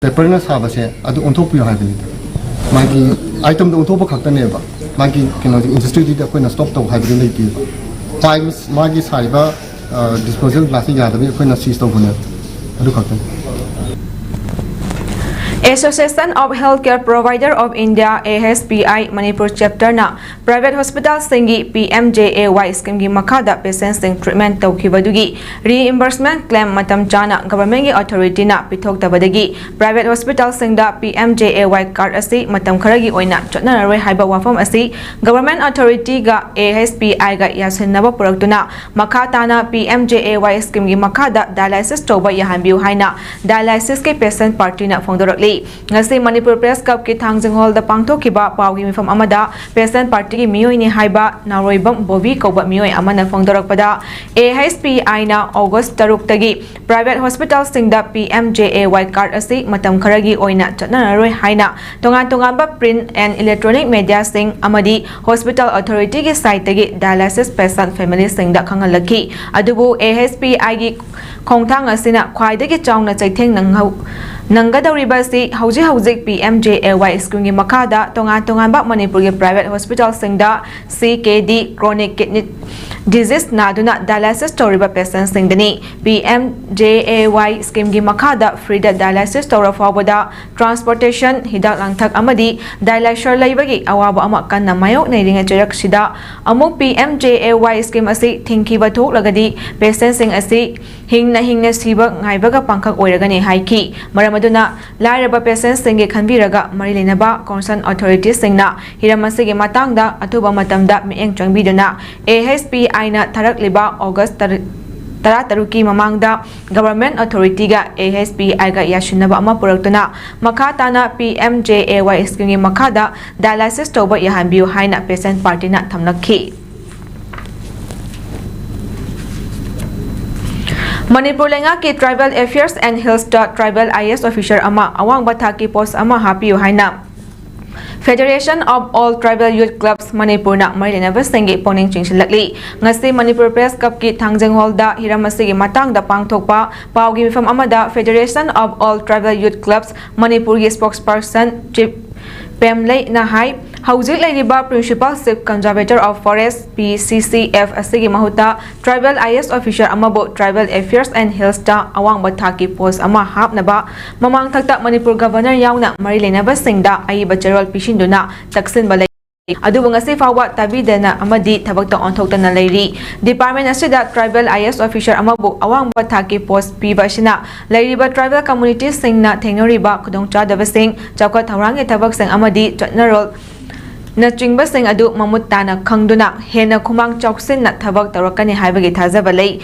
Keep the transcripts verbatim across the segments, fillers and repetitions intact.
ꯄꯦꯄꯔꯅ ꯁꯥꯕꯁꯦ ꯑꯗꯨ ꯑꯣꯟꯊꯣꯛꯄꯤꯌꯨ ꯍꯥꯏꯕꯅꯤꯗ꯫ ꯃꯥꯒꯤ ꯑꯥꯏꯇꯦꯝꯗ ꯑꯣꯟꯊꯣꯛꯄ ꯈꯛꯇꯅꯦꯕ꯫ ꯃꯥꯒꯤ ꯀꯩꯅꯣꯁꯦ, ꯏꯟꯗꯁꯇ꯭ꯔꯤꯗꯨꯗꯤ ꯑꯩꯈꯣꯏꯅ ꯁ꯭ꯇꯣꯞ ꯇꯧ ꯍꯥꯏꯕꯗꯤ ꯂꯩꯇꯦꯕ꯫ ꯄꯥꯏꯕ, ꯃꯥꯒꯤ ꯁꯥꯔꯤꯕ ꯗꯤꯁꯄꯣꯖꯦꯕꯜ ꯒ꯭ꯂꯥꯁꯁꯦ ꯌꯥꯗꯕꯒꯤ ꯑꯩꯈꯣꯏꯅ ꯁꯤꯖ ꯇꯧꯕꯅꯦꯕ꯫ ꯑꯗꯨ ꯈꯛꯇꯅꯤ꯫ Association of Healthcare Provider of India, A H P I, Manipur ꯆꯦꯞꯇꯔꯅ ꯄ꯭ꯔꯥꯏꯚꯦꯠ ꯍꯣꯁꯄꯤꯇꯥꯜꯁꯤꯡꯒꯤ P M J A Y ꯁ꯭ꯀꯤꯝꯒꯤ ꯃꯈꯥꯗ ꯄꯦꯁꯦꯟꯠꯁꯤꯡ ꯇ꯭ꯔꯤꯠꯃꯦꯟꯠ ꯇꯧꯈꯤꯕꯗꯨꯒꯤ ꯔꯤꯏꯝꯕꯔꯁꯃꯦꯟꯠ ꯀ꯭ꯂꯦꯝ ꯃꯇꯝ ꯆꯥꯅ ꯒꯚꯔꯟꯃꯦꯟꯠꯀꯤ ꯑꯣꯊꯣꯔꯤꯇꯤꯅ ꯄꯤꯊꯣꯛꯇꯕꯗꯒꯤ ꯄ꯭ꯔꯥꯏꯚꯦꯠ ꯍꯣꯁꯄꯤꯇꯥꯜꯁꯤꯡꯗ P M J A Y card ꯑꯁꯤ ꯃꯇꯝ ꯈꯔꯒꯤ ꯑꯣꯏꯅ ꯆꯠꯅꯔꯔꯣꯏ ꯍꯥꯏꯕ ꯋꯥꯐꯝ ꯑꯁꯤ ꯒꯚꯔꯟꯃꯦꯟꯠ ꯑꯣꯊꯣꯔꯤꯇꯤꯒ A H P I ꯒ ꯌꯥꯁꯤꯟꯅꯕ ꯄꯨꯔꯛꯇꯨꯅ ꯃꯈꯥ ꯇꯥꯅ P M J A Y ꯁ꯭ꯀꯤꯝꯒꯤ ꯃꯈꯥꯗ ꯗꯥꯏꯂꯥꯏꯁꯤꯁ ꯇꯧꯕ ꯌꯥꯍꯟꯕꯤꯌꯨ ꯍꯥꯏꯅ ꯗꯥꯏꯂꯥꯏꯁꯤꯁꯀꯤ ꯄꯦꯁꯦꯟꯠ ꯄꯥꯔꯇꯤꯅ ꯐꯣꯡꯗꯣꯔꯛꯂꯤ꯫ ꯉꯁꯤ ꯃꯅꯤꯄꯨꯔ ꯄ꯭ꯔꯦꯁ ꯀ꯭ꯂꯕꯀꯤ ꯊꯥꯡꯖꯤꯡ ꯍꯣꯜꯗ ꯄꯥꯡꯊꯣꯛꯈꯤꯕ ꯄꯥꯎꯒꯤ ꯃꯤꯐꯝ ꯑꯃꯗ ꯄꯦꯁꯦꯟꯠ ꯄꯥꯔꯇꯤꯒꯤ ꯃꯤꯑꯣꯏꯅꯤ ꯍꯥꯏꯕ ꯅꯥꯎꯔꯣꯏꯕꯝ ꯕꯣꯕꯤ ꯀꯧꯕ ꯃꯤꯑꯣꯏ ꯑꯃꯅ ꯐꯣꯡꯗꯣꯔꯛꯄꯗ, A H P I ꯅ ꯑꯣꯒꯁ꯭ꯠ ꯇꯔꯨꯛꯇꯒꯤ ꯄ꯭ꯔꯥꯏꯚꯦꯠ ꯍꯣꯁꯄꯤꯇꯥꯜꯁꯤꯡꯗ P M J A Y card ꯑꯁꯤ ꯃꯇꯝ ꯈꯔꯒꯤ ꯑꯣꯏꯅ ꯆꯠꯅꯔꯔꯣꯏ ꯍꯥꯏꯅ ꯇꯣꯉꯥꯟ ꯇꯣꯉꯥꯟꯕ ꯄ꯭ꯔꯤꯟꯠ ꯑꯦꯟꯗ ꯏꯂꯦꯛꯇ꯭ꯔꯣꯅꯤꯛ ꯃꯦꯗꯤꯌꯥꯁꯤꯡ ꯑꯃꯗꯤ ꯍꯣꯁꯄꯤꯇꯥꯜ ꯑꯣꯊꯣꯔꯤꯇꯤꯒꯤ ꯁꯥꯏꯠꯇꯒꯤ ꯗꯥꯏꯂꯥꯏꯁꯤꯁ ꯄꯦꯁꯦꯟꯠ ꯐꯦꯃꯤꯂꯤꯁꯤꯡꯗ ꯈꯪꯍꯜꯂꯛꯈꯤ꯫ ꯑꯗꯨꯕꯨ A H P I ꯒꯤ ꯈꯣꯡꯊꯥꯡ ꯑꯁꯤꯅ ꯈ꯭ꯋꯥꯏꯗꯒꯤ ꯆꯥꯎꯅ ꯆꯩꯊꯦꯡ ꯅꯪꯍꯧ-, ꯅꯪꯒꯗꯧꯔꯤꯕ ꯑꯁꯤ ꯍꯧꯖꯤꯛ ꯍꯧꯖꯤꯛ P M J A Y ꯁ꯭ꯀꯤꯝꯒꯤ ꯃꯈꯥꯗ ꯇꯣꯉꯥꯟ ꯇꯣꯉꯥꯟꯕ ꯃꯅꯤꯄꯨꯔꯒꯤ ꯄ꯭ꯔꯥꯏꯚꯦꯠ ꯍꯣꯁꯄꯤꯇꯥꯜꯁꯤꯡꯗ C K D, chronic kidney disease ꯅꯥꯗꯨꯅ ꯗꯥꯏꯂꯥꯏꯁꯤꯁ ꯇꯧꯔꯤꯕ ꯄꯦꯁꯦꯟꯠꯁꯤꯡꯗꯅꯤ꯫ P M J A Y ꯁ꯭ꯀꯤꯝꯒꯤ ꯃꯈꯥꯗ ꯐ꯭ꯔꯤꯗ ꯗꯥꯏꯂꯥꯏꯁꯤꯁ ꯇꯧꯔ ꯐꯥꯎꯕꯗ ꯇ꯭ꯔꯥꯟꯁꯄꯣꯔꯇꯦꯁꯟ, ꯍꯤꯗꯥꯛ ꯂꯥꯡꯊꯛ ꯑꯃꯗꯤ ꯗꯥꯏꯂꯥꯏꯁꯔ ꯂꯩꯕꯒꯤ ꯑꯋꯥꯕ ꯑꯃ ꯀꯟꯅ ꯃꯥꯌꯣꯛꯅꯔꯤꯉꯩ ꯆꯩꯔꯛꯁꯤꯗ ꯑꯃꯨꯛ P M J A Y scheme ꯑꯁꯤ ꯊꯤꯡꯈꯤꯕ ꯊꯣꯛꯂꯒꯗꯤ ꯄꯦꯁꯦꯟꯠꯁꯤꯡ ꯑꯁꯤ ꯍꯤꯡꯅ ꯍꯤꯡꯅ ꯁꯤꯕ ꯉꯥꯏꯕꯒ ꯄꯥꯡꯈꯛ ꯑꯣꯏꯔꯒꯅꯤ ꯍꯥꯏꯈꯤ꯫ ꯃꯔꯝ ꯑꯗꯨꯅ ꯂꯥꯏꯔꯕ ꯄꯦꯁꯦꯟꯠꯁꯤꯡꯒꯤ ꯈꯟꯕꯤꯔꯒ ꯃꯔꯤ ꯂꯩꯅꯕ ꯀꯣꯟꯁꯔꯟ ꯑꯣꯊꯣꯔꯤꯇꯤꯁꯤꯡꯅ ꯍꯤꯔꯝ ꯑꯁꯤꯒꯤ ꯃꯇꯥꯡꯗ ꯑꯊꯨꯕ ꯃꯇꯝꯗ ꯃꯤꯠꯌꯦꯡ ꯆꯪꯕꯤꯗꯨꯅ A H P I ꯅ ꯊꯥꯔꯛꯂꯤꯕ ꯑꯣꯒꯁ꯭ꯠ ꯇꯔꯥ, ꯇꯔꯥꯇꯔꯨꯛꯀꯤ ꯃꯃꯥꯡꯗ ꯒꯚꯔꯟꯃꯦꯟꯠ ꯑꯣꯊꯣꯔꯤꯇꯤꯒ A H P I ꯒ ꯌꯥꯁꯤꯟꯅꯕ ꯑꯃ ꯄꯨꯔꯛꯇꯨꯅ ꯃꯈꯥ ꯇꯥꯅ P M J A Y ꯁ꯭ꯀꯤꯝꯒꯤ ꯃꯈꯥꯗ ꯗꯥꯏꯂꯥꯏꯁꯤꯁ ꯇꯧꯕ ꯌꯥꯍꯟꯕꯤꯌꯨ ꯍꯥꯏꯅ ꯄꯦꯁꯦꯟꯠ ꯄꯥꯔꯇꯤꯅ ꯊꯝꯂꯛꯈꯤ꯫ ꯃꯅꯤꯄꯨꯔ ꯂꯩꯉꯥꯛꯀꯤ Tribal Affairs and Hills ꯇ Tribal I A S officer ꯑꯃ ꯑꯋꯥꯡꯕ ꯊꯥꯛꯀꯤ ꯄꯣꯁ꯭ꯠ ꯑꯃ ꯍꯥꯞꯄꯤꯌꯨ ꯍꯥꯏꯅ Federation of All Tribal Youth Clubs ꯃꯅꯤꯄꯨꯔꯅ ꯃꯔꯤ ꯂꯩꯅꯕꯁꯤꯡꯒꯤ ꯄꯨꯛꯅꯤꯡ ꯆꯤꯡꯁꯤꯜꯂꯛꯂꯤ꯫ ꯉꯁꯤ ꯃꯅꯤꯄꯨꯔ ꯄ꯭ꯔꯦꯁ ꯀ꯭ꯂꯕꯀꯤ ꯊꯥꯡꯖꯤꯡ ꯍꯣꯜꯗ ꯍꯤꯔꯝ ꯑꯁꯤꯒꯤ ꯃꯇꯥꯡꯗ ꯄꯥꯡꯊꯣꯛꯄ ꯄꯥꯎꯒꯤ ꯃꯤꯐꯝ ꯑꯃꯗ Federation of All Tribal Youth Clubs ꯃꯅꯤꯄꯨꯔꯒꯤ spokesperson ꯆꯤꯞ ꯄꯦꯝꯂꯩꯅ ꯍꯥꯏ, ꯍꯧꯖꯤꯛ ꯂꯩꯔꯤꯕ Principal Chief Conservator of Forest, P C C F, ꯑꯁꯤꯒꯤ ꯃꯍꯨꯠꯇ Tribal I A S officer ꯑꯃꯕꯨ Tribal Affairs and Hillsꯇ ꯑꯋꯥꯡꯕ ꯊꯥꯛꯀꯤ post ꯑꯃ ꯍꯥꯞꯅꯕ ꯃꯃꯥꯡꯊꯛꯇ ꯃꯅꯤꯄꯨꯔ Governor ꯌꯥꯎꯅ ꯃꯔꯤ ꯂꯩꯅꯕꯁꯤꯡꯗ ꯑꯏꯕ ꯆꯦꯔꯣꯜ ꯄꯤꯁꯤꯟꯗꯨꯅ ꯇꯛꯁꯤꯟꯕ ꯂꯩ꯫ ꯑꯗꯨꯕꯨ ꯉꯁꯤ ꯐꯥꯎꯕ ꯇꯥꯕꯤꯗꯅ ꯑꯃꯗꯤ ꯊꯕꯛꯇ ꯑꯣꯟꯊꯣꯛꯇꯅ ꯂꯩꯔꯤ꯫ Department ꯑꯁꯤꯗ Tribal I A S officer ꯑꯃꯕꯨ ꯑꯋꯥꯡꯕ ꯊꯥꯛꯀꯤ post ꯄꯤꯕ ꯑꯁꯤꯅ ꯂꯩꯔꯤꯕ tribal communityꯁꯤꯡꯅ ꯊꯦꯡꯅꯔꯤꯕ ꯈꯨꯗꯣꯡꯆꯥꯗꯕꯁꯤꯡ, ꯆꯥꯎꯈꯠ ꯊꯧꯔꯥꯡꯒꯤ ꯊꯕꯛꯁꯤꯡ ꯑꯃꯗꯤ ꯆꯠꯅꯔꯣꯜ ꯅꯆꯤꯡꯕꯁꯤꯡ ꯑꯗꯨ ꯃꯃꯨꯠ ꯇꯥꯅ ꯈꯪꯗꯨꯅ ꯍꯦꯟꯅ ꯈꯨꯃꯥꯡ ꯆꯥꯎꯁꯤꯟꯅ ꯊꯕꯛ ꯇꯧꯔꯛꯀꯅꯤ ꯍꯥꯏꯕꯒꯤ ꯊꯥꯖꯕ ꯂꯩ꯫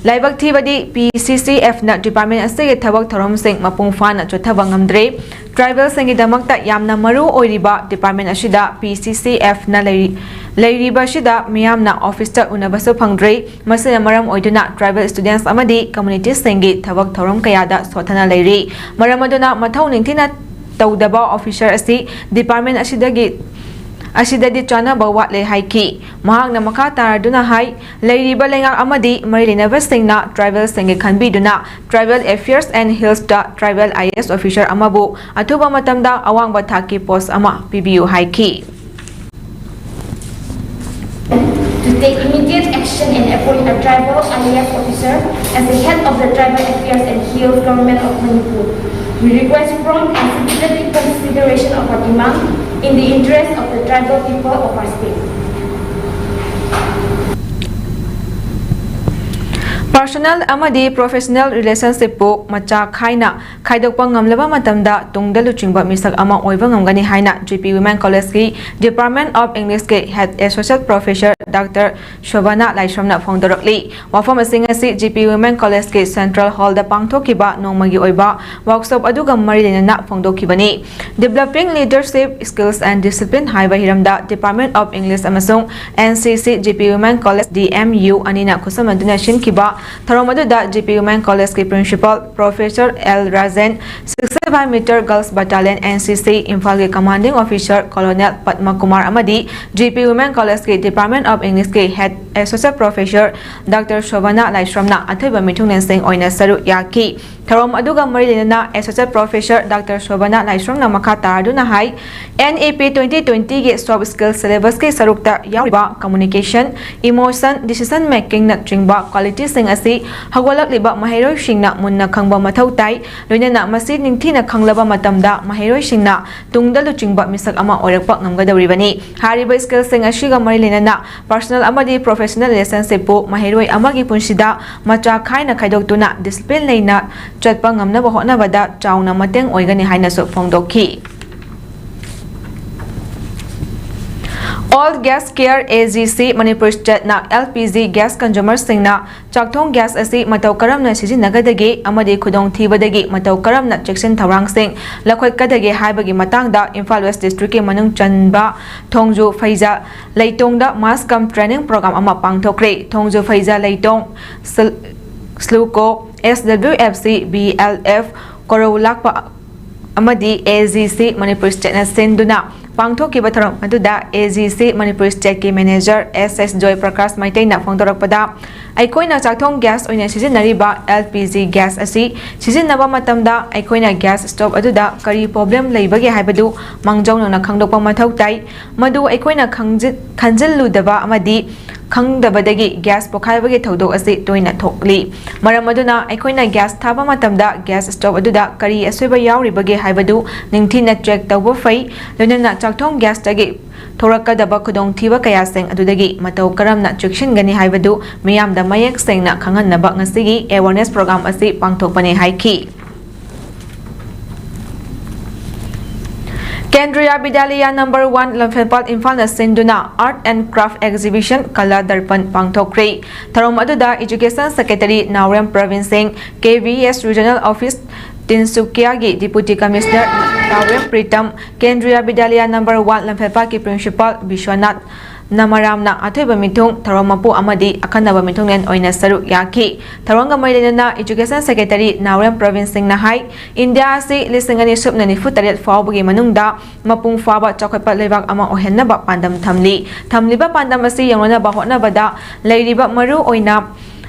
ꯂꯥꯏꯕꯛ ꯊꯤꯕꯗꯤ P C C Fꯅ department ꯑꯁꯤꯒꯤ ꯊꯕꯛ ꯊꯧꯔꯝꯁꯤꯡ ꯃꯄꯨꯡ ꯐꯥꯅ ꯆꯠꯊꯕ ꯉꯝꯗ꯭ꯔꯦ꯫ Tribalꯁꯤꯡꯒꯤꯗꯃꯛꯇ ꯌꯥꯝꯅ ꯃꯔꯨ ꯑꯣꯏꯔꯤꯕ department ꯑꯁꯤꯗ P C C Fꯅ ꯂꯩꯔꯤ-, ꯂꯩꯔꯤꯕꯁꯤꯗ ꯃꯤꯌꯥꯝꯅ officeꯇ ꯎꯅꯕꯁꯨ ꯐꯪꯗ꯭ꯔꯦ꯫ ꯃꯁꯤꯅ ꯃꯔꯝ ꯑꯣꯏꯗꯨꯅ tribal students ꯑꯃꯗꯤ communityꯁꯤꯡꯒꯤ ꯊꯕꯛ ꯊꯧꯔꯝ ꯀꯌꯥꯗ ꯁꯣꯠꯊꯅ ꯂꯩꯔꯤ꯫ ꯃꯔꯝ ꯑꯗꯨꯅ ꯃꯊꯧ ꯅꯤꯡꯊꯤꯅ ꯇꯧꯗꯕ officer ꯑꯁꯤ department ꯑꯁꯤꯗꯒꯤ, ꯑꯁꯤꯗꯗꯤ ꯆꯥꯅꯕ ꯋꯥꯠꯂꯦ ꯍꯥꯏꯈꯤ꯫ ꯃꯍꯥꯛꯅ ꯃꯈꯥ ꯇꯥꯔꯗꯨꯅ ꯍꯥꯏ, ꯂꯩꯔꯤꯕ ꯂꯩꯉꯥꯛ ꯑꯃꯗꯤ ꯃꯔꯤ ꯂꯩꯅꯕꯁꯤꯡꯅ tribalꯁꯤꯡꯒꯤ ꯈꯟꯕꯤꯗꯨꯅ Tribal Affairs and Hillsꯇ Tribal I A S officer ꯑꯃꯕꯨ ꯑꯊꯨꯕ ꯃꯇꯝꯗ ꯑꯋꯥꯡꯕ ꯊꯥꯛꯀꯤ post ꯑꯃ ꯄꯤꯕꯤꯌꯨ ꯍꯥꯏꯈꯤ꯫ To take immediate action and appoint a tribal I A S officer as the head of the Tribal Affairs and Hills Government of Manipur. We request prompt and sympathetic consideration of our demand in the interest of the tribal people of our state. Personal ꯑꯃꯗꯤ professional relationshipꯄꯨ ꯃꯆꯥ ꯈꯥꯏꯅ ꯈꯥꯏꯗꯣꯛꯄ ꯉꯝꯂꯕ ꯃꯇꯝꯗ ꯇꯨꯡꯗ ꯂꯨꯆꯤꯡꯕ ꯃꯤꯁꯛ ꯑꯃ ꯑꯣꯏꯕ ꯉꯝꯒꯅꯤ ꯍꯥꯏꯅ G P Women Collegeꯀꯤ Department of Englishꯀꯤ head associate professor Doctor ꯁꯣꯚꯥꯅꯥ ꯂꯥꯏꯁ꯭ꯔꯝꯅ ꯐꯣꯡꯗꯣꯔꯛꯂꯤ꯫ ꯋꯥꯐꯝ ꯑꯁꯤ ꯉꯁꯤ G P Women Collegeꯀꯤ Central Hallꯗ ꯄꯥꯡꯊꯣꯛꯈꯤꯕ ꯅꯣꯡꯃꯒꯤ ꯑꯣꯏꯕ workshop ꯑꯗꯨꯒ ꯃꯔꯤ ꯂꯩꯅꯅ ꯐꯣꯡꯗꯣꯛꯈꯤꯕꯅꯤ꯫ Developing Leadership Skills and Discipline ꯍꯥꯏꯕ ꯍꯤꯔꯝꯗ Department of English ꯑꯃꯁꯨꯡ N C C G P Women College D M U ꯑꯅꯤꯅ ꯈꯨꯠꯁꯝꯅꯗꯨꯅ ꯁꯤꯟꯈꯤꯕ ꯊꯧꯔꯝ ꯑꯗꯨꯗ G P Women College ꯀꯤ Principal Professor L Rajen, sixty five meter Girls Battalion N C C ꯏꯝꯐꯥꯜꯒꯤ Commanding Officer Colonel Padma Kumar ꯑꯃꯗꯤ G P Women College ꯀꯤ Department of English ꯀꯤ Head Associate Professor Doctor ꯁꯣꯚꯅꯥ ꯂꯥꯏꯁ꯭ꯔꯝꯅ ꯑꯊꯣꯏꯕ ꯃꯤꯊꯨꯡꯂꯦꯟꯁꯤꯡ ꯑꯣꯏꯅ ꯁꯔꯨꯛ ꯌꯥꯈꯤ꯫ ꯊꯧꯔꯝ ꯑꯗꯨꯒ ꯃꯔꯤ ꯂꯩꯅꯅ Associate Professor Doctor ꯁꯣꯚꯅꯥ ꯂꯥꯏꯁ꯭ꯔꯝꯅ ꯃꯈꯥ ꯇꯥꯔꯗꯨꯅ ꯍꯥꯏ, N E P twenty twenty ꯒꯤ soft skill syllabus ꯀꯤ ꯁꯔꯨꯛꯇ ꯌꯥꯎꯔꯤꯕ communication, emotion, decision making ꯅꯆꯤꯡꯕ quality ꯁꯤꯡ ꯑꯁꯤ ꯍꯧꯒꯠꯂꯛꯂꯤꯕ ꯃꯍꯩꯔꯣꯏꯁꯤꯡꯅ ꯃꯨꯟꯅ ꯈꯪꯕ ꯃꯊꯧ ꯇꯥꯏ꯫ ꯂꯣꯏꯅꯅ ꯃꯁꯤ ꯅꯤꯡꯊꯤꯅ ꯈꯪꯂꯕ ꯃꯇꯝꯗ ꯃꯍꯩꯔꯣꯏꯁꯤꯡꯅ ꯇꯨꯡꯗ ꯂꯨꯆꯤꯡꯕ ꯃꯤꯁꯛ ꯑꯃ ꯑꯣꯏꯔꯛꯄ ꯉꯝꯒꯗꯧꯔꯤꯕꯅꯤ꯫ ꯍꯥꯏꯔꯤꯕ skill ꯁꯤꯡ ꯑꯁꯤꯒ ꯃꯔꯤ ꯂꯩꯅꯅ personal ꯑꯃꯗꯤ professional relationship ꯄꯨ ꯃꯍꯩꯔꯣꯏ ꯑꯃꯒꯤ ꯄꯨꯟꯁꯤꯗ ꯃꯆꯥ ꯈꯥꯏꯅ ꯈꯥꯏꯗꯣꯛꯇꯨꯅ discipline ꯂꯩꯅ ꯆꯠꯄ ꯉꯝꯅꯕ ꯍꯣꯠꯅꯕꯗ ꯆꯥꯎꯅ ꯃꯇꯦꯡ ꯑꯣꯏꯒꯅꯤ ꯍꯥꯏꯅꯁꯨ ꯐꯣꯡꯗꯣꯛꯈꯤ꯫ All Gas Care A G C Manipur State ꯅ L P G gas consumer ꯁꯤꯡꯅ ꯆꯥꯛꯊꯣꯡ gas ꯑꯁꯤ ꯃꯇꯧ ꯀꯔꯝꯅ ꯁꯤꯖꯤꯟꯅꯒꯗꯒꯦ ꯑꯃꯗꯤ ꯈꯨꯗꯣꯡꯊꯤꯕꯗꯒꯤ ꯃꯇꯧ ꯀꯔꯝꯅ ꯆꯦꯛꯁꯤꯟ ꯊꯧꯔꯥꯡꯁꯤꯡ ꯂꯧꯈꯠꯀꯗꯒꯦ ꯍꯥꯏꯕꯒꯤ ꯃꯇꯥꯡꯗ ꯏꯝꯐꯥꯜ West District ꯀꯤ ꯃꯅꯨꯡ ꯆꯟꯕ ꯊꯣꯡꯖꯨ Faiz ꯂꯩꯇꯣꯡꯗ mass cum training program ꯑꯃ ꯄꯥꯡꯊꯣꯛꯈ꯭ꯔꯦ꯫ ꯊꯣꯡꯖꯨ Faiz ꯂꯩꯇꯣꯡ, ꯁꯜ-, SLUCO, S W F C, B L F, ꯀꯣꯔꯧ ꯂꯥꯛꯄ ꯑꯃꯗꯤ A G C Manipur State ꯅ ꯁꯤꯟꯗꯨꯅ ꯄꯥꯡꯊꯣꯛꯈꯤꯕ ꯊꯧꯔꯝ ꯑꯗꯨꯗ A G C Manipur State ꯀꯤ manager S S ꯖꯣꯏ ꯄ꯭ꯔꯀꯥꯁ ꯃꯩꯇꯩꯅ ꯐꯣꯡꯗꯣꯔꯛꯄꯗ, ꯑꯩꯈꯣꯏꯅ ꯆꯥꯛꯊꯣꯡ gas ꯑꯣꯏꯅ ꯁꯤꯖꯤꯟꯅꯔꯤꯕ L P G gas ꯑꯁꯤ ꯁꯤꯖꯤꯟꯅꯕ ꯃꯇꯝꯗ ꯑꯩꯈꯣꯏꯅ gas stove ꯑꯗꯨꯗ ꯀꯔꯤ problem ꯂꯩꯕꯒꯦ ꯍꯥꯏꯕꯗꯨ ꯃꯥꯡꯖꯧꯅꯅ ꯈꯪꯗꯣꯛꯄ ꯃꯊꯧ ꯇꯥꯏ꯫ ꯃꯗꯨ ꯑꯩꯈꯣꯏꯅ ꯈꯪꯖꯤ-, ꯈꯟꯖꯤꯜꯂꯨꯗꯕ ꯑꯃꯗꯤ ꯈꯪꯗꯕꯗꯒꯤ gas ꯄꯣꯈꯥꯏꯕꯒꯤ ꯊꯧꯗꯣꯛ ꯑꯁꯤ ꯇꯣꯏꯅ ꯊꯣꯛꯂꯤ꯫ ꯃꯔꯝ ꯑꯗꯨꯅ ꯑꯩꯈꯣꯏꯅ gas ꯊꯥꯕ ꯃꯇꯝꯗ gas stove ꯑꯗꯨꯗ ꯀꯔꯤ ꯑꯁꯣꯏꯕ ꯌꯥꯎꯔꯤꯕꯒꯦ ꯍꯥꯏꯕꯗꯨ ꯅꯤꯡꯊꯤꯅ check ꯇꯧꯕ ꯐꯩ꯫ ꯂꯣꯏꯅꯅ ꯆꯥꯛꯊꯣꯡ gas ꯇꯒꯤ ꯊꯣꯔꯛꯀꯗꯕ ꯈꯨꯗꯣꯡꯊꯤꯕ ꯀꯌꯥꯁꯤꯡ ꯑꯗꯨꯗꯒꯤ ꯃꯇꯧ ꯀꯔꯝꯅ ꯆꯦꯛꯁꯤꯟꯒꯅꯤ ꯍꯥꯏꯕꯗꯨ ꯃꯤꯌꯥꯝꯗ ꯃꯌꯦꯛ ꯁꯦꯡꯅ ꯈꯪꯍꯟꯅꯕ ꯉꯁꯤꯒꯤ awareness program ꯑꯁꯤ ꯄꯥꯡꯊꯣꯛꯄꯅꯤ ꯍꯥꯏꯈꯤ꯫ ꯀꯦꯟꯗ꯭ꯔꯤꯌꯥ ꯕꯤꯗ꯭ꯌꯥꯂꯌꯥ number one ꯂꯝꯐꯦꯜꯄꯥꯠ ꯏꯝꯐꯥꯜꯅ ꯁꯤꯟꯗꯨꯅ Art and Craft Exhibition Kala Darpan ꯄꯥꯡꯊꯣꯛꯈ꯭ꯔꯦ꯫ ꯊꯧꯔꯝ ꯑꯗꯨꯗ Education Secretary ꯅꯥꯎꯔꯦꯝ ꯄ꯭ꯔꯕꯤꯟ ꯁꯤꯡ, K V S Regional Office ꯇꯤꯟꯁꯨꯀꯤꯌꯥꯒꯤ Deputy Commissioner ꯅꯥꯎꯔꯦꯝ Pritam, ꯀꯦꯟꯗ꯭ꯔꯤꯌꯥ ꯕꯤꯗ꯭ꯌꯥꯂꯌꯥ number one ꯂꯝꯐꯦꯜꯄꯥꯠꯀꯤ Principal Vishwanath ꯅꯃꯔꯥꯝꯅ ꯑꯊꯣꯏꯕ ꯃꯤꯊꯨꯡ, ꯊꯧꯔꯝ ꯃꯄꯨ ꯑꯃꯗꯤ ꯑꯈꯟꯅꯕ ꯃꯤꯊꯨꯡꯂꯦꯟ ꯑꯣꯏꯅ ꯁꯔꯨꯛ ꯌꯥꯈꯤ꯫ ꯊꯧꯔꯝꯒ ꯃꯔꯤ ꯂꯩꯅꯅ Education Secretary ꯅꯥꯎꯔꯦꯝ ꯄ꯭ꯔꯕꯤꯟ ꯁꯤꯡꯅ ꯍꯥꯏ, ꯏꯟꯗꯤꯌꯥ ꯑꯁꯤ ꯂꯤꯁꯤꯡ ꯑꯅꯤ ꯁꯨꯞꯅ ꯅꯤꯐꯨ ꯇꯔꯦꯠ ꯐꯥꯎꯕꯒꯤ ꯃꯅꯨꯡꯗ ꯃꯄꯨꯡ ꯐꯥꯕ ꯆꯥꯎꯈꯠꯄ ꯂꯩꯕꯥꯛ ꯑꯃ ꯑꯣꯏꯍꯟꯅꯕ ꯄꯥꯟꯗꯝ ꯊꯝꯂꯤ꯫ ꯊꯝꯂꯤꯕ ꯄꯥꯟꯗꯝ ꯑꯁꯤ ꯌꯧꯅꯅꯕ ꯍꯣꯠꯅꯕꯗ ꯂꯩꯔꯤꯕ ꯃꯔꯨ ꯑꯣꯏꯅ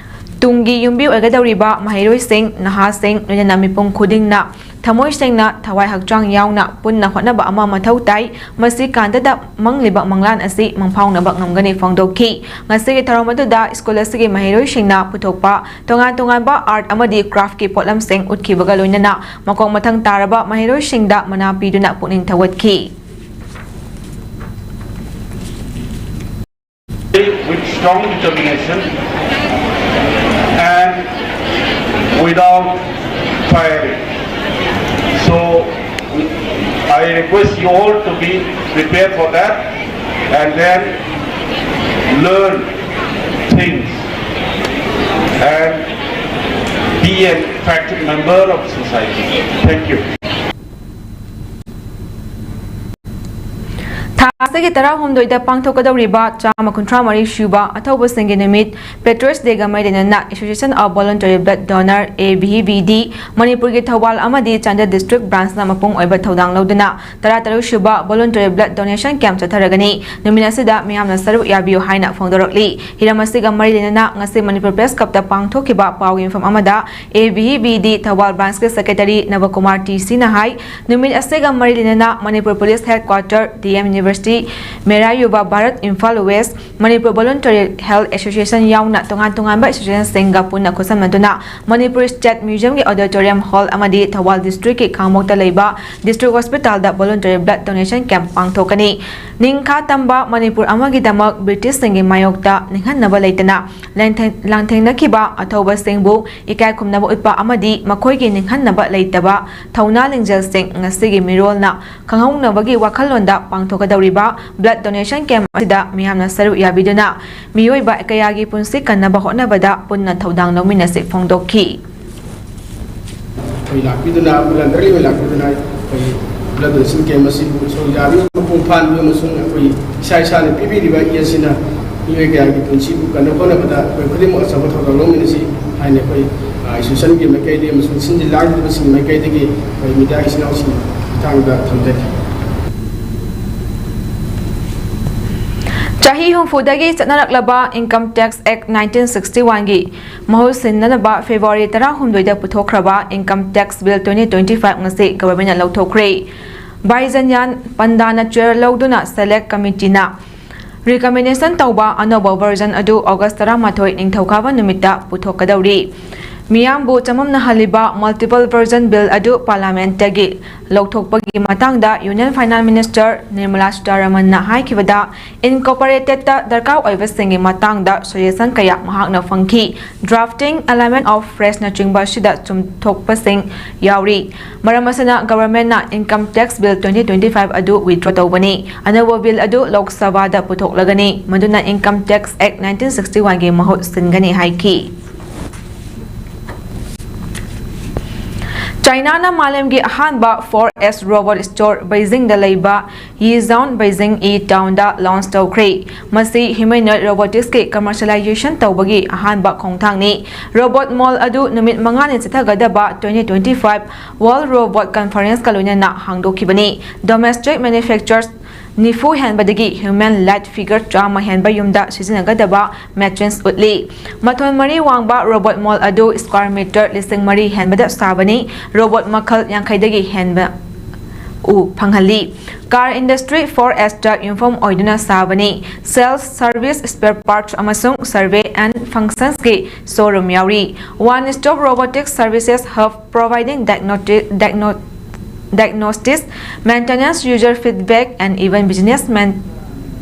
ꯇꯨꯡꯒꯤ ꯌꯨꯝꯕꯤ ꯑꯣꯏꯒꯗꯧꯔꯤꯕ ꯃꯍꯩꯔꯣꯏꯁꯤꯡ, ꯅꯍꯥꯁꯤꯡ, ꯂꯣꯏꯅꯅ ꯃꯤꯄꯨꯝ ꯈꯨꯗꯤꯡꯅ ꯊꯃꯣꯏ ꯁꯦꯡꯅ, ꯊꯋꯥꯏ ꯍꯛꯆꯥꯡ ꯌꯥꯎꯅ ꯄꯨꯟꯅ ꯍꯣꯠꯅꯕ ꯑꯃ ꯃꯊꯧ ꯇꯥꯏ꯫ ꯃꯁꯤ ꯀꯥꯟꯗꯗ ꯃꯪꯂꯤꯕ ꯃꯪꯂꯥꯟ ꯑꯁꯤ ꯃꯪꯐꯥꯎꯅꯕ ꯉꯝꯒꯅꯤ ꯐꯣꯡꯗꯣꯛꯈꯤ꯫ ꯉꯁꯤꯒꯤ ꯊꯧꯔꯝ ꯑꯗꯨꯗ ꯁ꯭ꯀꯨꯜ ꯑꯁꯤꯒꯤ ꯃꯍꯩꯔꯣꯏꯁꯤꯡꯅ ꯄꯨꯊꯣꯛꯄ ꯇꯣꯉꯥꯟ ꯇꯣꯉꯥꯟꯕ art ꯑꯃꯗꯤ craftꯀꯤ ꯄꯣꯠꯂꯝꯁꯤꯡ ꯎꯠꯈꯤꯕꯒ ꯂꯣꯏꯅꯅ ꯃꯈꯣꯡ ꯃꯊꯪ ꯇꯥꯔꯕ ꯃꯍꯩꯔꯣꯏꯁꯤꯡꯗ ꯃꯅꯥ ꯄꯤꯗꯨꯅ ꯄꯨꯛꯅꯤꯡ ꯊꯧꯒꯠꯈꯤ꯫ With strong determination and without firing. So I request you all to be prepared for that and then learn things and be an effective member of society. Thank you. ꯊꯥ ꯑꯁꯤꯒꯤ ꯇꯔꯥꯍꯨꯝꯗꯣꯏꯗ ꯄꯥꯡꯊꯣꯛꯀꯗꯧꯔꯤꯕ ꯆꯥꯝꯃ ꯀꯨꯟꯊ꯭ꯔꯥ ꯃꯔꯤ ꯁꯨꯕ ꯑꯊꯧꯕꯁꯤꯡꯒꯤ ꯅꯨꯃꯤꯠ Patriots Dayꯒ ꯃꯔꯤ ꯂꯩꯅꯅ Association of Voluntary Blood Donor, ABVD, ꯃꯅꯤꯄꯨꯔꯒꯤ ꯊꯧꯕꯥꯜ ꯑꯃꯗꯤ ꯆꯥꯟꯗꯦꯜ district branchꯅ ꯃꯄꯨꯡ ꯑꯣꯏꯕ ꯊꯧꯗꯥꯡ ꯂꯧꯗꯨꯅ ꯇꯔꯥꯇꯔꯨꯛ ꯁꯨꯕ Voluntary Blood Donation Camp ꯆꯠꯊꯔꯒꯅꯤ꯫ ꯅꯨꯃꯤꯠ ꯑꯁꯤꯗ ꯃꯤꯌꯥꯝꯅ ꯁꯔꯨꯛ ꯌꯥꯕꯤꯌꯨ ꯍꯥꯏꯅ ꯐꯣꯡꯗꯣꯔꯛꯂꯤ꯫ ꯍꯤꯔꯝ ꯑꯁꯤꯒ ꯃꯔꯤ ꯂꯩꯅꯅ ꯉꯁꯤ Manipur Press Clubꯇ ꯄꯥꯡꯊꯣꯛꯈꯤꯕ ꯄꯥꯎꯒꯤ ꯃꯤꯐꯝ ꯑꯃꯗ ABVD ꯊꯧꯕꯥꯜ branchꯀꯤ secretary ꯅꯕꯀꯨꯃꯥꯔ ꯇꯤ ꯁꯤꯅ ꯍꯥꯏ, ꯅꯨꯃꯤꯠ ꯑꯁꯤꯒ ꯃꯔꯤ ꯂꯩꯅꯅ Manipur police headquarter, DM University, ꯃꯦꯔꯥ ꯌꯨꯕꯥ Bharat Imphal West, Manipur Voluntary Health Association ꯌꯥꯎꯅ ꯇꯣꯉꯥꯟ ꯇꯣꯉꯥꯟꯕ associationꯁꯤꯡꯒ ꯄꯨꯟꯅ ꯈꯨꯠꯁꯝꯅꯗꯨꯅ ꯃꯅꯤꯄꯨꯔ State Museumꯒꯤ auditorium hall ꯑꯃꯗꯤ ꯊꯧꯕꯥꯜ districtꯀꯤ ꯈꯥꯡꯉꯕꯣꯛꯇ ꯂꯩꯕ district hospitalꯗ voluntary blood donation camp ꯄꯥꯡꯊꯣꯛꯀꯅꯤ꯫ ꯅꯤꯡꯈꯥ ꯇꯝꯕ ꯃꯅꯤꯄꯨꯔ ꯑꯃꯒꯤꯗꯃꯛ Britishꯁꯤꯡꯒꯤ ꯃꯥꯌꯣꯛꯇ ꯅꯤꯡꯍꯟꯅꯕ ꯂꯩꯇꯅ ꯂꯥꯟꯊꯦꯡ-, ꯂꯥꯟꯊꯦꯡꯅꯈꯤꯕ ꯑꯊꯧꯕꯁꯤꯡꯕꯨ ꯏꯀꯥꯏ ꯈꯨꯝꯅꯕ ꯎꯠꯄ ꯑꯃꯗꯤ ꯃꯈꯣꯏꯒꯤ ꯅꯤꯡꯍꯟꯅꯕ ꯂꯩꯇꯕ ꯊꯧꯅꯥ ꯂꯤꯡꯖꯦꯜꯁꯤꯡ ꯉꯁꯤꯒꯤ ꯃꯤꯔꯣꯜꯅ ꯈꯪꯍꯧꯅꯕꯒꯤ ꯋꯥꯈꯜꯂꯣꯟꯗ ꯄꯥꯡꯊꯣꯛꯀꯗꯧꯔꯤꯕ blood donation camp ꯑꯁꯤꯗ ꯃꯤꯌꯥꯝꯅ ꯁꯔꯨꯛ ꯌꯥꯕꯤꯗꯨꯅ ꯃꯤꯑꯣꯏꯕ ꯀꯌꯥꯒꯤ ꯄꯨꯟꯁꯤ ꯀꯟꯅꯕ ꯍꯣꯠꯅꯕꯗ ꯄꯨꯟꯅ ꯊꯧꯗꯥꯡ ꯂꯧꯃꯤꯟꯅꯁꯤ ꯐꯣꯡꯗꯣꯛꯈꯤ꯫ ꯑꯩꯈꯣꯏ ꯂꯥꯛꯄꯤꯗꯨꯅ, ꯃꯤꯂꯟꯗꯔꯒꯤ ꯑꯣꯏꯅ ꯂꯥꯛꯄꯤꯗꯨꯅ ꯑꯩꯈꯣꯏ ꯂꯧꯗꯨꯅ ꯁꯤ ꯀꯦꯝ ꯑꯁꯤꯕꯨ ꯁꯔꯨꯛ ꯌꯥꯕꯤꯌꯨ꯫ ꯃꯄꯨꯡ ꯐꯥꯍꯟꯕꯤꯌꯨ ꯑꯃꯁꯨꯡ ꯑꯩꯈꯣꯏ ꯏꯁꯥ ꯏꯁꯥꯅ ꯄꯤꯕꯤꯔꯤꯕ ꯏ ꯑꯁꯤꯅ ꯃꯤꯑꯣꯏ ꯀꯌꯥꯒꯤ ꯄꯨꯟꯁꯤꯕꯨ ꯀꯟꯅ ꯍꯣꯠꯅꯕꯗ ꯑꯩꯈꯣꯏ ꯈꯨꯗꯤꯡꯃꯛ ꯑꯆꯧꯕ ꯊꯧꯗꯥꯡ ꯂꯧꯃꯤꯟꯅꯁꯤ ꯍꯥꯏꯅ ꯑꯩꯈꯣꯏ, ꯑ, ꯑꯦꯁꯣꯁꯤꯌꯦꯁꯟꯒꯤ ꯃꯥꯏꯀꯩꯗꯒꯤ ꯑꯃꯁꯨꯡ ꯁꯤꯟꯖꯤꯜ ꯂꯥꯡꯂꯤꯕꯁꯤꯡꯒꯤ ꯃꯥꯏꯀꯩꯗꯒꯤ ꯑꯩꯈꯣꯏ ꯃꯤꯗꯤꯌꯥ ꯏꯆꯤꯟ ꯏꯅꯥꯎꯁꯤꯡꯒꯤ ꯃꯇꯥꯡꯗ ꯊꯝꯖꯒꯦ꯫ ꯆꯍꯤ ꯍꯨꯝꯐꯨꯗꯒꯤ ꯆꯠꯅꯔꯛꯂꯕ Income Tax Act nineteen sixty one ꯒꯤ ꯃꯍꯨꯠ ꯁꯤꯟꯅꯅꯕ ꯐꯦꯕ꯭ꯔꯨꯋꯥꯔꯤ ꯇꯔꯥꯍꯨꯝꯗꯣꯏꯗ ꯄꯨꯊꯣꯛꯈ꯭ꯔꯕ Income Tax Bill twenty twenty five ꯉꯁꯤ ꯒꯚꯔꯟꯃꯦꯟꯠꯅ ꯂꯧꯊꯣꯛꯈ꯭ꯔꯦ꯫ ꯕꯥꯏꯖꯟꯌꯥꯟ ꯄꯟꯗꯥꯅ ꯆꯦꯌꯔ ꯂꯧꯗꯨꯅ ꯁꯦꯂꯦꯛ ꯀꯃꯤꯇꯤꯅ ꯔꯤꯀꯃꯦꯟꯗꯦꯁꯟ ꯇꯧꯕ ꯑꯅꯧꯕ ꯚꯔꯖꯟ ꯑꯗꯨ ꯑꯣꯒꯁ ꯇꯔꯥꯃꯥꯊꯣꯏ ꯅꯤꯡꯊꯧꯀꯥꯕ ꯅꯨꯃꯤꯠꯇ ꯄꯨꯊꯣꯛꯀꯗꯧꯔꯤ꯫ ꯃꯤꯌꯥꯝꯕꯨ ꯆꯃꯝꯅꯍꯜꯂꯤꯕ multiple version bill ꯑꯗꯨ ꯄꯥꯔꯂꯤꯌꯥꯃꯦꯟꯠꯇꯒꯤ ꯂꯧꯊꯣꯛꯄꯒꯤ ꯃꯇꯥꯡꯗ ꯌꯨꯅꯤꯌꯟ ꯐꯥꯏꯅꯥꯟꯁ ꯃꯤꯅꯤꯁꯇꯔ ꯅꯤꯔꯃꯂꯥ ꯁꯤꯇꯥꯔꯥꯃꯟꯅ ꯍꯥꯏꯈꯤꯕꯗ, Incorporated ꯗꯔꯀꯥꯔ ꯑꯣꯏꯕꯁꯤꯡꯒꯤ ꯃꯇꯥꯡꯗ ꯁꯖꯦꯁꯟ ꯀꯌꯥ ꯃꯍꯥꯛꯅ ꯐꯪꯈꯤ꯫ Drafting, alignment of phrase ꯅꯆꯤꯡꯕ ꯑꯁꯤꯗ ꯆꯨꯝꯊꯣꯛꯄꯁꯤꯡ ꯌꯥꯎꯔꯤ꯫ ꯃꯔꯝ ꯑꯁꯤꯅ ꯒꯚꯔꯟꯃꯦꯟꯠꯅ Income Tax Bill twenty twenty five ꯑꯗꯨ withdraw ꯇꯧꯕꯅꯤ꯫ ꯑꯅꯧꯕ ꯕꯤꯜ ꯑꯗꯨ ꯂꯣꯛ ꯁꯚꯥꯗ ꯄꯨꯊꯣꯛꯂꯒꯅꯤ, ꯃꯗꯨꯅ Income Tax Act nineteen sixty one ꯒꯤ ꯃꯍꯨꯠ ꯁꯤꯟꯒꯅꯤ ꯍꯥꯏꯈꯤ꯫ ꯆꯥꯏꯅꯥꯅ ꯃꯥꯂꯦꯝꯒꯤ ꯑꯍꯥꯟꯕ four S robot store ꯕꯩꯖꯤꯡꯗ ꯂꯩꯕ Yizhon Beijing E Town ꯗ launch ꯇꯧꯈ꯭ꯔꯦ꯫ ꯃꯁꯤ humanoid robotics ꯀꯤ commercialization ꯇꯧꯕꯒꯤ ꯑꯍꯥꯟꯕ ꯈꯣꯡꯊꯥꯡꯅꯤ꯫ Robot mall ꯑꯗꯨ ꯅꯨꯃꯤꯠ ꯃꯉꯥꯅꯤ ꯆꯠꯊꯒꯗꯕ twenty twenty five World Robot Conference ꯀ ꯂꯣꯏꯅꯅ ꯍꯥꯡꯗꯣꯛꯈꯤꯕꯅꯤ꯫ Domestic manufacturers ꯅꯤꯐꯨ ꯍꯦꯟꯕꯗꯒꯤ human light figure ꯆꯥꯝꯃ ꯍꯦꯟꯕ ꯌꯨꯝꯗ ꯁꯤꯖꯤꯟꯅꯒꯗꯕ machines ꯎꯠꯂꯤ꯫ ꯃꯊꯣꯟ ꯃꯔꯤ ꯋꯥꯡꯕ robot mall ꯑꯗꯨ square meter ꯂꯤꯁꯤꯡ ꯃꯔꯤ ꯍꯦꯟꯕꯗ ꯁꯥꯕꯅꯤ꯫ Robot ꯃꯈꯜ ꯌꯥꯡꯈꯩꯗꯒꯤ ꯍꯦꯟꯕ ꯎ ꯐꯪꯍꯜꯂꯤ꯫ Car industry four S ꯇ ꯌꯨꯝꯐꯝ ꯑꯣꯏꯗꯨꯅ ꯁꯥꯕꯅꯤ꯫ Sales, service, spare parts ꯑꯃꯁꯨꯡ survey and functions ꯀꯤ showroom ꯌꯥꯎꯔꯤ꯫ One stop robotic services hub providing diagnostic, diagno-, diagnostics, maintenance, user feedback and even business man-,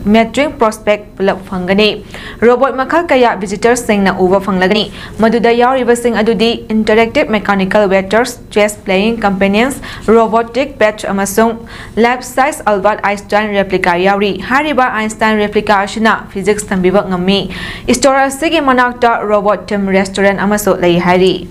mentoring prospect ꯄꯨꯂꯞ ꯐꯪꯒꯅꯤ꯫ Robot ꯃꯈꯜ ꯀꯌꯥ visitor ꯁꯤꯡꯅ ꯎꯕ ꯐꯪꯂꯒꯅꯤ꯫ ꯃꯗꯨꯗ ꯌꯥꯎꯔꯤꯕꯁꯤꯡ ꯑꯗꯨꯗꯤ interactive mechanical waters, chess playing companions, robotic pets ꯑꯃꯁꯨꯡ life size Albert Einstein replica ꯌꯥꯎꯔꯤ꯫ ꯍꯥꯏꯔꯤꯕ Einstein replica ꯑꯁꯤꯅ physics ꯇꯝꯕꯤꯕ ꯉꯝꯃꯤ꯫ Store ꯑꯁꯤꯒꯤ ꯃꯅꯥꯛꯇ robot themed restaurant ꯑꯃꯁꯨ ꯂꯩ ꯍꯥꯏꯔꯤ꯫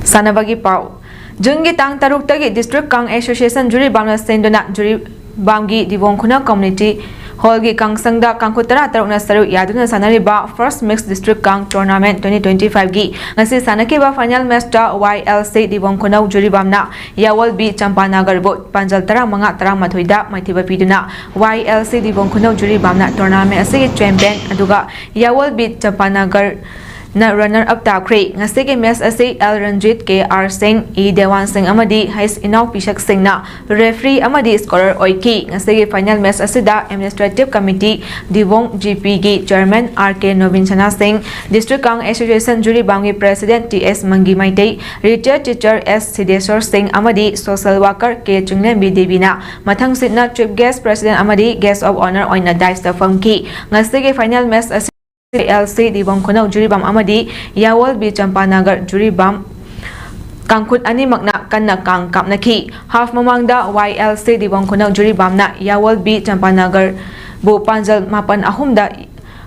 ꯁꯥꯟꯅꯕꯒꯤ ꯄꯥꯎ꯫ ꯖꯨꯟꯒꯤ ꯇꯥꯡ ꯇꯔꯨꯛꯇꯒꯤ District Kang Association ꯖꯨꯔꯤꯕꯥꯝꯅ ꯁꯤꯟꯗꯨꯅ ꯖꯨꯔꯤꯕꯥꯝꯒꯤ ꯗꯤꯕꯣꯡ ꯈꯨꯅꯧ Community Hallꯒꯤ ꯀꯥꯡꯁꯪꯗ ꯀꯥꯡꯈꯨꯠ ꯇꯔꯥ ꯇꯔꯨꯛꯅ ꯁꯔꯨꯛ ꯌꯥꯗꯨꯅ ꯁꯥꯟꯅꯔꯤꯕ First Mixed District Kang Tournament twenty twenty-fiveꯒꯤ ꯉꯁꯤ ꯁꯥꯟꯅꯈꯤꯕ final matchꯇ Y L C ꯗꯤꯕꯣꯡ ꯈꯨꯅꯧ ꯖꯨꯔꯤꯕꯥꯝꯅ ꯌꯥꯋꯜ B ꯆꯝꯄꯥꯅꯒꯔꯕꯨ ꯄꯥꯟꯖꯜ ꯇꯔꯥꯃꯉꯥ ꯇꯔꯥꯃꯥꯊꯣꯏꯗ ꯃꯥꯏꯊꯤꯕ ꯄꯤꯗꯨꯅ Y L C ꯗꯤꯕꯣꯡ ꯈꯨꯅꯧ ꯖꯨꯔꯤꯕꯥꯝꯅ tournament ꯑꯁꯤꯒꯤ champion ꯑꯗꯨꯒ ꯌꯥꯋꯜ B ꯆꯝꯄꯥꯅꯒꯔ ꯅ runner up ꯇꯥꯈ꯭ꯔꯦ꯫ ꯉꯁꯤꯒꯤ match ꯑꯁꯤ L Ranjit, K R Singh, E Dewan Singh ꯑꯃꯗꯤ H ꯏꯅꯥꯎꯄꯤꯁꯛ ꯁꯤꯡꯅ referee ꯑꯃꯗꯤ scorer ꯑꯣꯏꯈꯤ꯫ ꯉꯁꯤꯒꯤ final match ꯑꯁꯤꯗ Administrative Committee ꯗꯤꯕꯣꯡ G Pꯒꯤ Chairman R K Nobin ꯁꯅꯥ ꯁꯤꯡ, District Kang Association ꯖꯨꯔꯤꯕꯥꯝꯒꯤ President T S ꯃꯪꯒꯤ Meitei, Retired Teacher S ꯁꯤꯗꯦꯁꯣꯔ ꯁꯤꯡ ꯑꯃꯗꯤ Social Worker K ꯆꯤꯡꯂꯦꯝꯕꯤ ꯗꯦꯕꯤꯅ ꯃꯊꯪꯁꯤꯠꯅ Chief Guest President ꯑꯃꯗꯤ Guest of Honour ꯑꯣꯏꯅ dais ꯇ ꯐꯝꯈꯤ꯫ ꯉꯁꯤꯒꯤ final match ꯑꯁꯤ L C ꯗꯤꯕꯣꯡ ꯈꯨꯅꯧ ꯖꯨꯔꯤꯕꯥꯝ ꯑꯃꯗꯤ ꯌꯥꯋꯜ B ꯆꯝꯄꯥꯅꯒꯔ ꯖꯨꯔꯤꯕꯥꯝ ꯀꯥꯡꯈꯨꯠ ꯑꯅꯤꯃꯛꯅ ꯀꯟꯅ ꯀꯥꯡ ꯀꯥꯞꯅꯈꯤ꯫ Half ꯃꯃꯥꯡꯗ Y L C ꯗꯤꯕꯣꯡ ꯈꯨꯅꯧ ꯖꯨꯔꯤꯕꯥꯝꯅ ꯌꯥꯋꯜ B ꯆꯝꯄꯥꯅꯒꯔꯕꯨ ꯄꯥꯟꯖꯜ ꯃꯥꯄꯟ ꯑꯍꯨꯝꯗ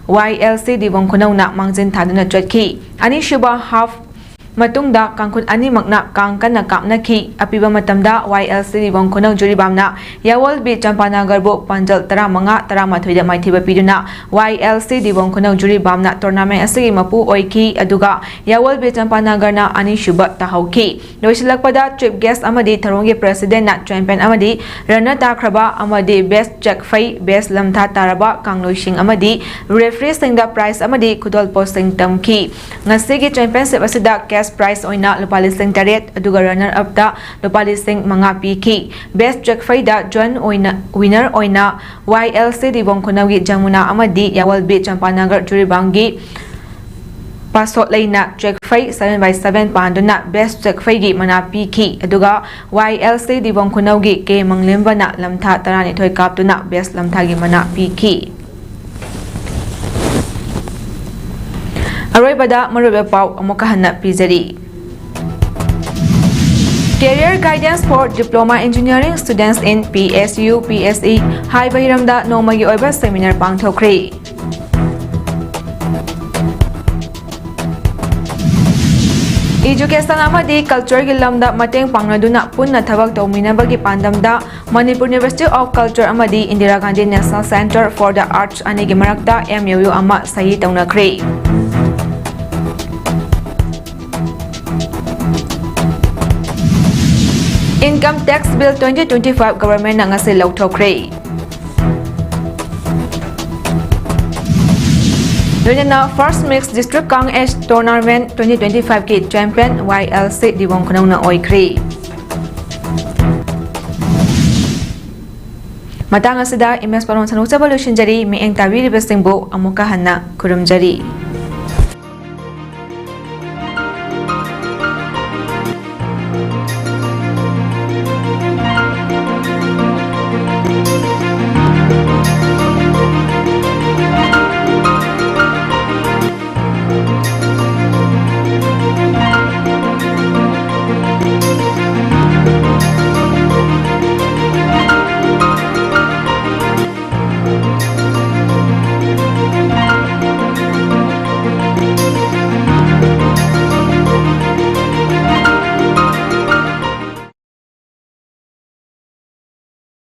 Y L C ꯗꯤꯕꯣꯡ ꯈꯨꯅꯧꯅ ꯃꯥꯡꯖꯤꯟ ꯊꯥꯗꯨꯅ ꯆꯠꯈꯤ꯫ ꯑꯅꯤꯁꯨꯕ half ꯃꯇꯨꯡꯗ ꯀꯥꯡꯈꯨꯠ ꯑꯅꯤꯃꯛꯅ ꯀꯥꯡ ꯀꯟꯅ ꯀꯥꯞꯅꯈꯤ꯫ ꯑꯄꯤꯕ ꯃꯇꯝꯗ Y L C ꯗꯤꯕꯣꯡ ꯈꯨꯅꯧ ꯖꯨꯔꯤꯕꯥꯝꯅ ꯌꯥꯋꯜ B ꯆꯝꯄꯥꯅꯒꯔꯕꯨ ꯄꯥꯟꯖꯜ ꯇꯔꯥꯃꯉꯥ ꯇꯔꯥꯃꯥꯊꯣꯏꯗ ꯃꯥꯏꯊꯤꯕ ꯄꯤꯗꯨꯅ Y L C ꯗꯤꯕꯣꯡ ꯈꯨꯅꯧ ꯖꯨꯔꯤꯕꯥꯝꯅ tournament ꯑꯁꯤꯒꯤ ꯃꯄꯨ ꯑꯣꯏꯈꯤ, ꯑꯗꯨꯒ ꯌꯥꯋꯜ B ꯆꯝꯄꯥꯅꯒꯔꯅ ꯑꯅꯤꯁꯨꯕ ꯇꯥꯍꯧꯈꯤ꯫ ꯂꯣꯏꯁꯤꯜꯂꯛꯄꯗ Chief Guest ꯑꯃꯗꯤ ꯊꯧꯔꯝꯒꯤ Presidentꯅ champion ꯑꯃꯗꯤ runner ꯇꯥꯈ꯭ꯔꯕ ꯑꯃꯗꯤ best ꯆꯦꯛꯐꯩ, best ꯂꯝꯊꯥ ꯇꯥꯔꯕ ꯀꯥꯡꯂꯣꯏꯁꯤꯡ ꯑꯃꯗꯤ refereeꯁꯤꯡꯗ prize ꯑꯃꯗꯤ ꯈꯨꯗꯣꯜꯄꯣꯠꯁꯤꯡ ꯇꯝꯈꯤ꯫ ꯉꯁꯤꯒꯤ championship ꯑꯁꯤꯗ cash prize ꯑꯣꯏꯅ ꯂꯨꯄꯥ ꯂꯤꯁꯤꯡ ꯇꯔꯦꯠ, ꯑꯗꯨꯒ runner upꯇ ꯂꯨꯄꯥ ꯂꯤꯁꯤꯡ ꯃꯉꯥ ꯄꯤꯈꯤ꯫ Best ꯆꯦꯛꯐꯩꯗ joint ꯑꯣꯏꯅ winner ꯑꯣꯏꯅ Y L C ꯗꯤꯕꯣꯡ ꯈꯨꯅꯧꯒꯤ ꯖꯃꯨꯅꯥ ꯑꯃꯗꯤ ꯌꯥꯋꯜ B ꯆꯝꯄꯥꯅꯒꯔ ꯖꯨꯔꯤꯕꯥꯝꯒꯤ ꯄꯥꯁꯣꯠꯂꯩꯅ ꯆꯦꯛꯐꯩ seven by seven ꯄꯥꯟꯗꯨꯅ best ꯆꯦꯛꯐꯩꯒꯤ ꯃꯅꯥ ꯄꯤꯈꯤ꯫ ꯑꯗꯨꯒ Y L C ꯗꯤꯕꯣꯡ ꯈꯨꯅꯧꯒꯤ K ꯃꯪꯂꯦꯝꯕꯅ ꯂꯝꯊꯥ ꯇꯔꯥꯅꯤꯊꯣꯏ ꯀꯥꯞꯇꯨꯅ best ꯂꯝꯊꯥꯒꯤ ꯃꯅꯥ ꯄꯤꯈꯤ꯫ ꯑꯔꯣꯏꯕꯗ ꯃꯔꯨꯑꯣꯏꯕ ꯄꯥꯎ ꯑꯃꯨꯛꯀ ꯍꯟꯅ ꯄꯤꯖꯔꯤ꯫ Career Guidance for Diploma Engineering Students in P S U P S E ꯍꯥꯏꯕ ꯍꯤꯔꯝꯗ ꯅꯣꯡꯃꯒꯤ ꯑꯣꯏꯕ seminar ꯄꯥꯡꯊꯣꯛꯈ꯭ꯔꯦ꯫ Education ꯑꯃꯗꯤ cultureꯒꯤ ꯂꯝꯗ ꯃꯇꯦꯡ ꯄꯥꯡꯅꯗꯨꯅ ꯄꯨꯟꯅ ꯊꯕꯛ ꯇꯧꯃꯤꯟꯅꯕꯒꯤ ꯄꯥꯟꯗꯝꯗ Manipur University of Culture ꯑꯃꯗꯤ Indira Gandhi National Centre for the Arts ꯑꯅꯤꯒꯤ ꯃꯔꯛꯇ M O U ꯑꯃ ꯁꯍꯤ ꯇꯧꯅꯈ꯭ꯔꯦ꯫ Income Tax Bill twenty twenty-five governmentꯅ ꯉꯁꯤ ꯂꯧꯊꯣꯛꯈ꯭ꯔꯦ꯫ ꯂꯣꯏꯅꯅ First Mix District Kang Ash Tournament twenty twenty-fiveꯀꯤ champion Y L C ꯗꯤꯕꯣꯡ ꯈꯨꯅꯧꯅ ꯑꯣꯏꯈ꯭ꯔꯦ꯫ ꯃꯇꯥꯡ ꯑꯁꯤꯗ ꯏꯃꯦꯖ ꯄꯥꯎꯔꯣꯜ ꯁꯟꯗꯣꯛꯆꯕ ꯂꯣꯏꯁꯤꯟꯖꯔꯤ꯫ ꯃꯤꯠꯌꯦꯡ ꯇꯥꯕꯤꯔꯤꯕꯁꯤꯡꯕꯨ ꯑꯃꯨꯛꯀ ꯍꯟꯅ ꯈꯨꯔꯨꯝꯖꯔꯤ꯫